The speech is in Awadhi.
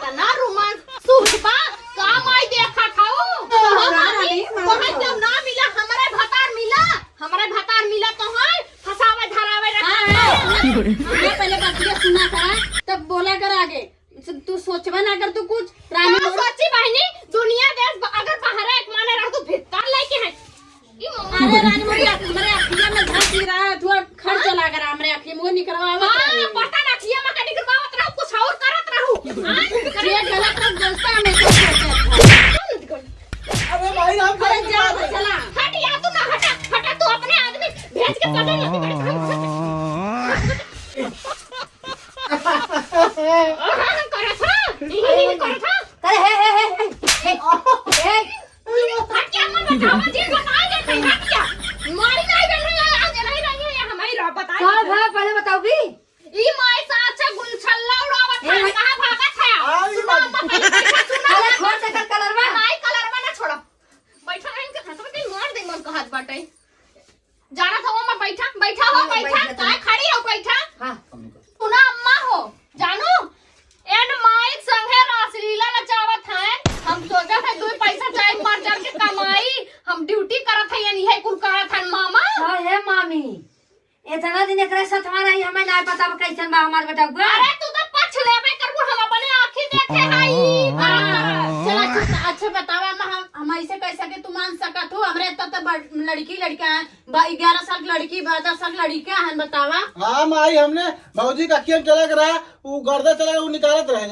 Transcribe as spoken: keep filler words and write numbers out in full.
तना रोमांस सुहबा का माई देखा खाऊ? तो हम रानी, अभी मार वहाँ खाऊ। जब ना मिला, हमरे भतार मिला, हमरे भतार मिला तो है फसावे धरावे रखा हाँ, है। हाँ, हाँ, पहले बतिया सुना करा, तब बोला कर आगे। तू सोचबा ना कर तू कुछ, रानी का मोर- सोची बहनी, दुनिया देश ब-, अगर बाहर एक माने रह तू भीतर लेके है। अरे रानी मोरी, हमरे अखिया में झांक गिरा है, तू खड़ चला कर हमरे अखिया में वो निकरवावत हाँ, रही। पता ना अखिया में का निकरवावत रहू, कुछ और करत रहू। हाँ, ये गलत रह, गलता में कुछ सोचत है। अरे भाई, हम अरे जा, चला। हट यार, तू ना हटा, हटा, तू अपने आदमी भेज के पकड़ ले। हाँ, हाँ, करत हा, ही, ही, ही, करत हा। अरे, हे, हे, हे, हे, हे, हे। हट के अम्मा बतावा, जे बताए देते, हट के। मारी नहीं बन रही है, आज नहीं रही है, हमारी रह बताए का देते। भा, पहले बताओ भी। ई माई साथ से गुलछल्ला उड़ावत हे है, माई। कहाँ भागत है? आ, ई सुना, माई। अम्मा, पहले बैठा, सुना। अरे, छोड़ दे कर कलरवा। नहीं, कलरवा ना छोड़ा। बैठा, इनके खसर के मार दे, मन कहत बाटे। जाना था वो, मैं बैठा, बैठा हो, हाँ, बैठा, बैठ, बैठ। चाहे खड़ी हो, बैठा। हाँ। सुना अम्मा हो, जानू, एन माई संगे रासलीला नचावत हैं। हम सोचा था दो पैसा चाहे मर जान के कमाई, हम ड्यूटी करत हैं, यानी है कुल करत हैं मामा। हाँ, हे मामी, इतना दिन एकरे साथ हमारा ही, हमें ना पता बा कैसन बा हमार बेटा हुआ। अरे तू तो पछ लेबे करबू, हम अपने आँखी देखे हई। हाँ, चला, चुप, अच्छा बतावा, हम, हम, हम ऐसे कैसे के तू मान सकत हो? हमरे तो, तो बड़, लड़की, लड़का है, बा-, ग्यारह साल की लड़की, बारह साल की लड़का है, बतावा। हाँ माई, हमने भौजी का अखियन चला के रहा, उ गर्दा चला के उ निकालत रहे।